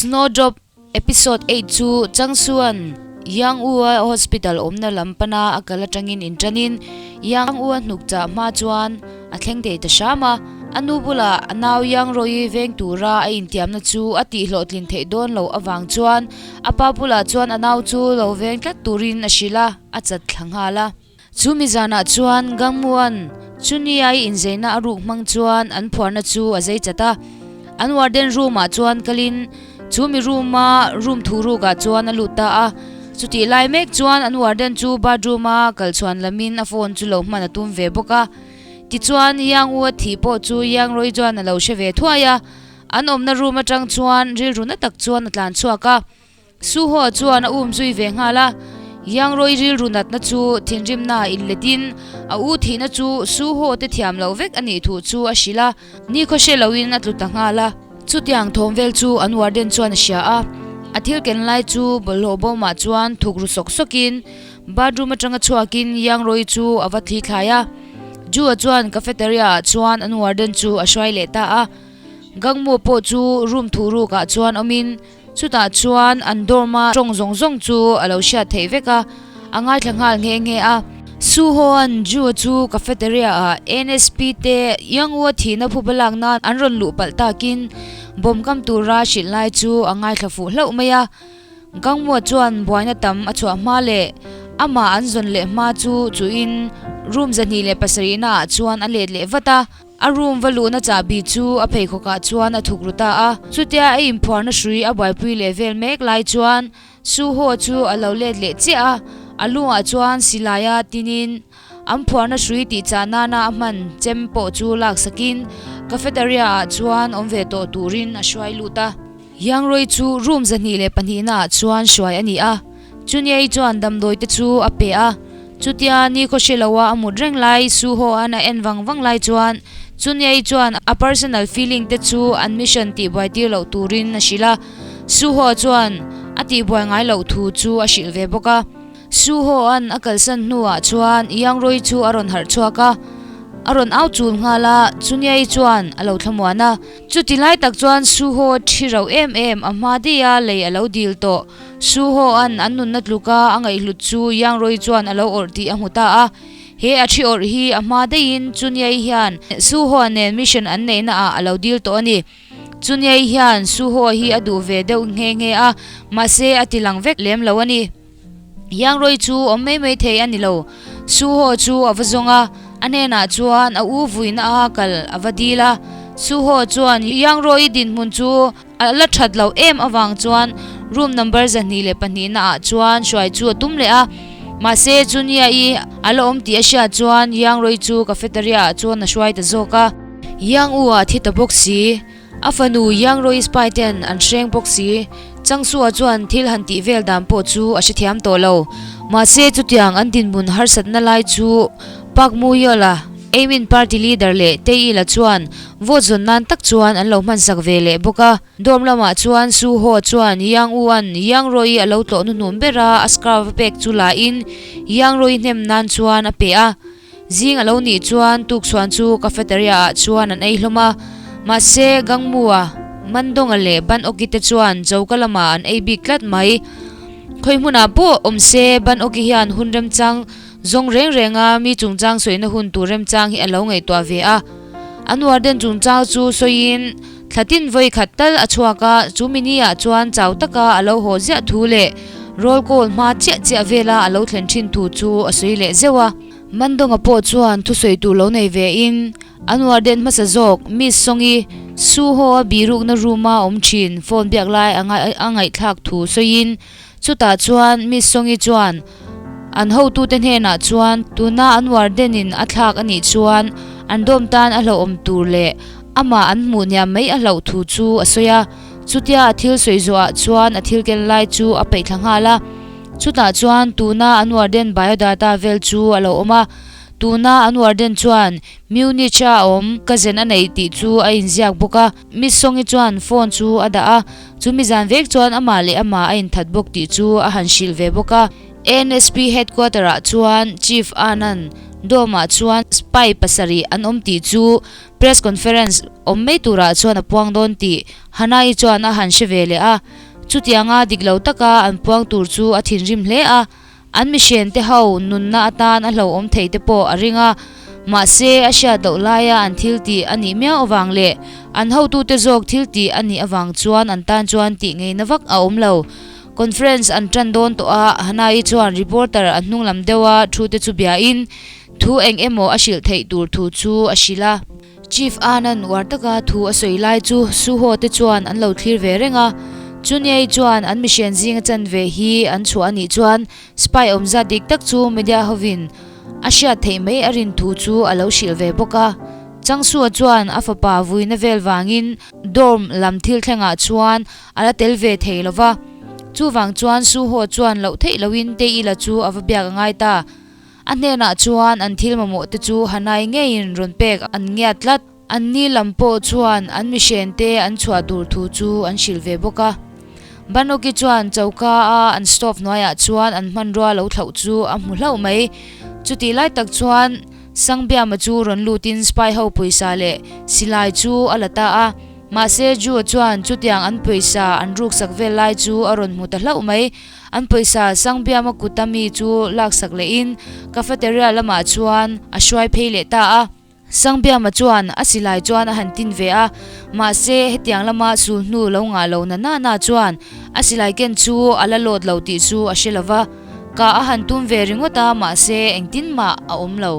Snowdrop Episode 8 chu Changsuan Yang U-a hospital awmna lam pana a kal atangin inṭanin Yang U-a hnuk chah hma chuan a thleng thei ta hram a. A nu bulah a nau Yang Roi veng tura a intiamna chu a tihhlawhtlin theih dawn loh avang chuan a pa bulah chuan a nau chu lo veng tlat turin a hrilh a, a chat thla nghal a. Chu mi zanah chuan Gangmuan Chuniai inzeina a ruk hmang chuan an phuarna chu a zei chat a. An warden room ah chuan kalin chu mi room a room thu rukah chuan a lut ta a. Chutih lai mek chuan an warden chu bathroom a kal chhuan lamin a phone chu lo hman a tum ve bawk a. Tichuan Yang U a thih pawh chu Yang Roi chuan a lo hre ve thuai a. An awmna room atang chuan rilru na tak chuan a tlan chhuak a. Suho chuan a um zui ve nghal a, Yang Roi rilru natna chu thinrimna inletin a u thihna chu Suho te thiam loh vek a nih thu chu a hrilh a, nikhaw hre loin a tlu ta nghal a. Chutiang thawm vel chu an warden chuan a hria a, a thil ken lai chu bawlhhlawh bawmah chuan thuk ru sawk sawkin bathroom atanga chhuakin Yang Roi chu a va thli thlai a. Ju-a chuan cafeteria ah chuan an warden chu a hruai leh ta a, Gangmu pawh chu room thurukah chuan awmin Chutah chuan an dorm a tawng zawng zawng chu a lo hriat theih vek a, a ngaithla nghal nghe nghe a. Suhoan Ju chu cafeteria ah NSP te Youngwoo thihna phuba lak nan an rawn luh palh takin bawm kam tura hrilh lai chu a ngaithla fuh hlauh mai a. Gangmua chuan buaina tam a chhuah hma leh amah an zawn leh hma chu chuhin room 207 na ah chuan a let leh vat a. A room va luhna chahbi chu a pheikhawkah chuan a thuk ru ta a. Chutia a inphuarna hrui a buaipui leh vel mek lai chuan Suho chu a lo let leh chiah a, a lungah chuan silaia tinin an phuarna hrui tih chah nana a hman chem pawh chu laksakin cafeteria ah chuan awm ve tawh turin a hruai lut a. Yang Roi chu room 202 ah chuan hruai a ni a, Chuniai chuan damdawi te chu a pe a. Chutia nikhaw hre loa a mut reng lai Suho an a en vang vang lai chuan Chuniai chuan a personal feeling te chu an mission tihbuai tir loh turin a hrilh a. Suho chuan a tihbuai ngai loh thu chu a hrilh ve bawk a. Suho an a kalsan hnuah chuan Yang Roi chu a rawn harh chhuak a, a rawn au chul nghal a, Chuniai chuan a lo thlamuan a. Chuti lai tak chuan Suho thi rauh em em a hma daih a lei a lo dil tawh. Suho an an nunna tluka a ngaihhlut chu Yang Roi chuan a lo awrh tih a hmu ta a. He a thi awrh hi a hma daihin Chuniai hian Suho nen mission an neihna ah a lo dil tawh a ni. Chuniai hian Suho hi a duh ve deuh nghe nghe a, mahse a ti lang vek lem lo a ni. Yang Roi chu awm mai mai thei a ni lo. Suho chu a va zawng a, a hnenah chuan a u vuina a kal a va dil a. Suho chuan Yang Roi dinhmun chu A la that loh em avang chuan room number 202 na ah chuan hruai chu a tum leh a, mahse Junia i a la awm tih a hriat chuan Yang Roi chu cafeteria ah chuan a hruai ta zawk a. Yang U ah thi ta bawk si, a fanu Yang Roi spy ten an hreng bawk si, Changsu ah chuan thil han tih vel dan pawh chu a hrethiam tawh lo. Mahse chutiang an dinhmun harsatna lai chu Park Mu Yeol a Eimin party leader leh Tei Ila chuan vote zawn nan tak chuan an lo hmansak ve leh bawk a. Dorm lamah chuan Su Ho chuan Yang U-a'n Yang Roi a lo tlawh hnuhnun ber a, a scarf a pek chu la in Yang Roi hnem nan chuan a pe a. Zing a lo nih chuan tukchhuan chu cafeteria ah chuan an ei hlawm a. Mahse Gangmu-a, Mandonga leh Ban Oki te chuan choka lamah an ei bik tlat mai. Khawi hmunah pawh awm se Ban Oki hian hun remchang Zawng reng renga mi chungchang sawina hun tur remchang hi a lo ngaihtuah ve a. An warden chungchang chu sawiin thla tin vawi khat tal a chhuak a, chu mini ah chuan chau taka a lo haw ziah thu leh roll call hma chiah chiah vela a lo thlen thin thu chu a sawi leh zeuh a. Mandawnga pawh chuan thusawi tur lo nei ve in an warden hmasa zawk Miss Songi Suho a birukna room a awm thin phone biak lai a ngaihthlak thu sawiin Chutah chuan Miss Songi chuan an hotute hnenah chuan tuna an warden in a thlak a nih chuan an dawm tan a hlauhawm tur leh amah an hmuh hniam mai a hlauh thu chu a sawi a. Chutia a thil sawi zawhah chuan a thil ken lai chu a peih thla nghal a. Chutah chuan tuna an warden biodata vel chu a lo awm a. Tuna an warden chuan Munich a awm cousin a neih tih chu a inziak bawk a. Miss Songi chuan phone chu a dah a, chumi zan vek chuan amah leh amah a inthat bawk tih chu a han hrilh ve bawk a. ANSP headquarter ah chuan Chief Anand Dome-ah chuan spy pasarih an awm tih chu press conference awm mai turah chuan a puang dawn tih Hana-i chuan a han hre ve leh a. Chutianga dik lo taka an puang tur chu a thinrim hle a. An mihren te ho nunna atan a hlauhawm thei te pawh a ring a, mahse a hriat loh laia an thil tih a nih miau avang leh an hotute zawk thil tih a nih avang chuan an tan chuan tih ngeina vak a awm lo. Conference an tan dawn tawh a, Hana-i chuan reporter a hnung lam deuha thu te chu biain thu eng emaw a hrilh theih tur thu chu a hrilh a. Chief Anand uar taka thu a sawi lai chu Suho te chuan an lo thlir ve reng a. Chuniai chuan an mihrian zinga chanve hi an chhuah a nih chuan spy awmzat dik tak chu media hovin a hriat theih mai a rin thu chu a lo hrilh ve bawk a. Changsua chuan a fapa vuina vel vangin dorm lam thil thlengah chuan a la tel ve thei lo va. Chuvang chuan Suho chuan loh theih lohin Teila chu a va biak a ngai ta. A hnenah chuan an thil mamawh te chu Hanai ngeiin rawn pek an ngiat tlat. An ni lam pawh chuan an mihren te an chhuah tur thu chu an hrilh ve bawk a. Banoki chuan choka a an stove hnuaiah chuan an hmanrua lo thlauh chu a hmu hlauh mai. Chutih lai tak chuan Sangbiama chu rawn lutin spy ho pawisa leh silai chu a la ta a. Mahse Ju chuan chutiang an pawisa an ruksak vel lai chu a rawn hmu ta hlauh mai. An pawisa Sangbiama kuta mi chu laksak lehin cafeteria lamah chuan a hruai phei leh ta a. Sangbiama chuan a silai chuan a han tin ve a, mahse hetiang lama sul hnu lo ngah lo na na na chuan a silai ken chu a la lawt lo tih chu a hre lo va. Kah a han tum ve ringawt a, mahse engtin mah a awm lo.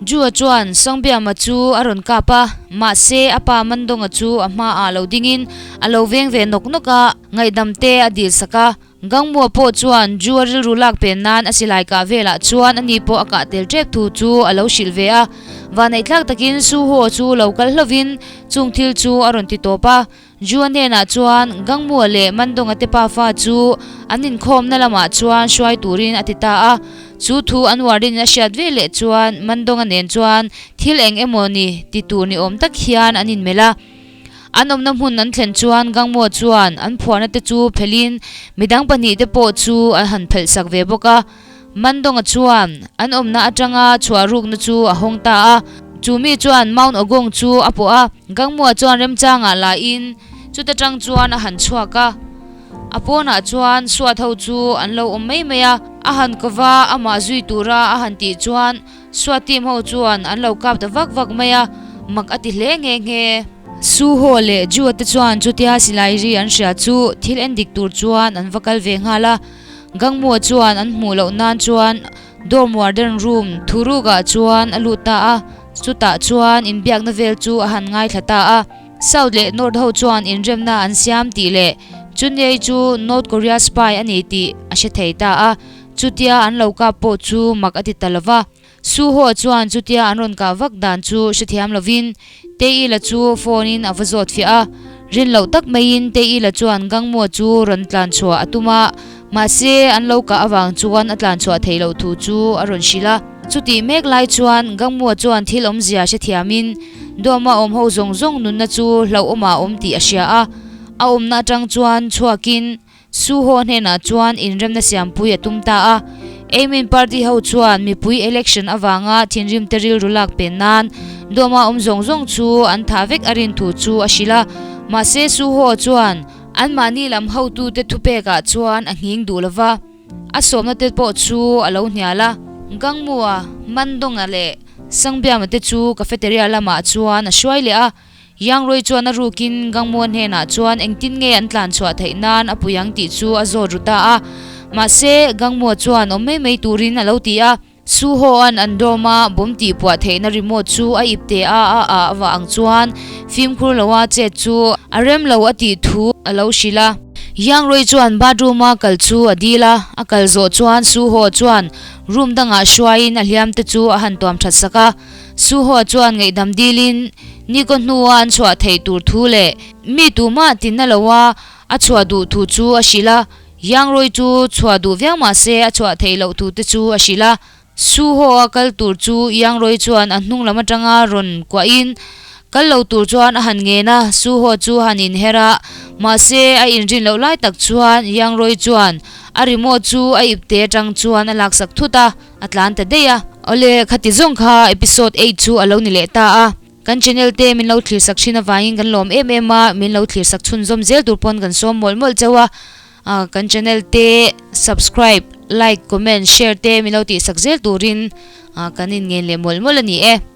Jua chuan Sangbiama chu a rawn kap a, mahse a pa Mandawnga chu a hmaah lo dingin a lo veng ve nawk nawk a, ngaihdam te a dilsak a. Gangmua pawh chuan Ju a rilru lak pen nan a silai kah velah chuan ani pawh a kah tel tep thu chu a lo hrilh ve a. Vaneihthlak takin Su Ho chu lo kal hlovin chung thil chu a rawn ti tawp a. Ju a hnenah chuan Gangmua leh Mandawnga te pafa chu an inkhawmna lamah chuan hruai turin a ti ta a. Chu thu an uarin a hriat ve leh chuan Mandawnga nen chuan thil eng emaw ni ti tur ni awm tak hian an inmelh a. An awmna hmun an thlen chuan Gangmua chuan an phuahna te chu phelhin midang pahnihte pawh chu an han phelh sak ve bawk a. Mandawnga chuan an awmna atanga chhuah rukna chu a hawng ta a. Chu mi chuan Mount Ogong chu a pawh a. Gangmua chuan remchangah lahin chuta tang chuan a han chhuak a. A pawnah chuan suat ho chu an lo awm mai mai a. A han kova amah zui tura a han tih chuan Suat team ho chuan an lo kap ta vak vak mai a, mak a ti hle nghe nghe. Su Ho leh Jua te chuan chutia silai ri an hria chu thil en dik tur chuan an va kal ve nghal a. Gangmua chuan an hmuh loh nan chuan dorm warden room thurukah chuan a lut ta a, chutah chuan inbiakna vel chu a han ngaithla ta a. South leh North ho chuan inremna an siam tih leh Chunei chu North Korea spy a ni tih a hre thei ta a. Chutia an lo kap pawh chu mak a ti ta lo va. Su Ho chuan chutia an rawn kah vak dan chu hrethiam lovin Teila chu phone in a va zawt fiah a. Rin loh tak maiin Teila chuan Gangmua chu rawn tlan chhuah a tum a, mahse an lo kah avang chuan a tlan chhuah theih loh thu chu a rawn hrilh a. Chutih mek lai chuan Gangmua chuan thil awmzia hrethiamin Dawma awm ho zawng zawng nunna chu hlauhawmah a awm tih a hria a. A awmna atang chuan chhuakin Su Ho hnenah chuan inremna siampui a tum ta a. Amin party ho chuan mipui election avanga thinrimte rilru lak pen nan Doma awm zawng zawng chu an thah vek a rin thu chu a hrilh a. Mahse Su Ho chuan anmahni lam hotute thupekah chuan a nghing duh lo va, a sawmna te pawh chu a lo hnial a. Gangmua, Mandawnga leh Sangbiama te chu cafeteria lamah chuan a hruai leh a. Yangrui chuan a rukin Gangmuan hnenah chuan engtin nge an tlan chhuah theih nan a pui ang tih chu a zawt ru ta a. Mahse, Gangmua chuan awm mai mai turin a lo ti a. Su Ho-a'n an dawm a, bomb tih puah theihna remote chu a ip teh a, a ah avah ang chuan fimkhur loa chet chu a rem lo a tih thu a lo hrilh a. Yangrui chuan bathroom-a kal chu a dil a, a kal zawh chuan Su Ho chuan room dangah hruaiin a hliam te chu a han tuam that sak a. Suho chuan ngaihdam dilin Niko hnua an chhuah theih tur thu leh mi tumah tinna loa a chhuah duh thu chu a hrilh a. Yangrui chu chhuah duh viau mah se a chhuah theih loh thu te chu a hrilh a. Suho a kal tur chu Yangrui chuan a hnung lam atanga rawn kuahin kal lo tur chuan a han ngen a. Suho chu han inher a, Mahse, a inrin loh lai tak chuan Yang Roi chuan a remote chu a ipte atang chuan a laksak thut a, a tlan ta daih a. Awle, khati zawng kha episode eight chu a lo ni leh ta a. Kan channel te min lo thlirsak thin avangin kan lawm em em a, min lo thlirsak chhunzawm zel tur pawn kan sawm mawlh mawlh chauh a. Kan channel te subscribe, like, comment, share te min lo tihsak zel turin kan inngen leh mawlh mawlh a ni e.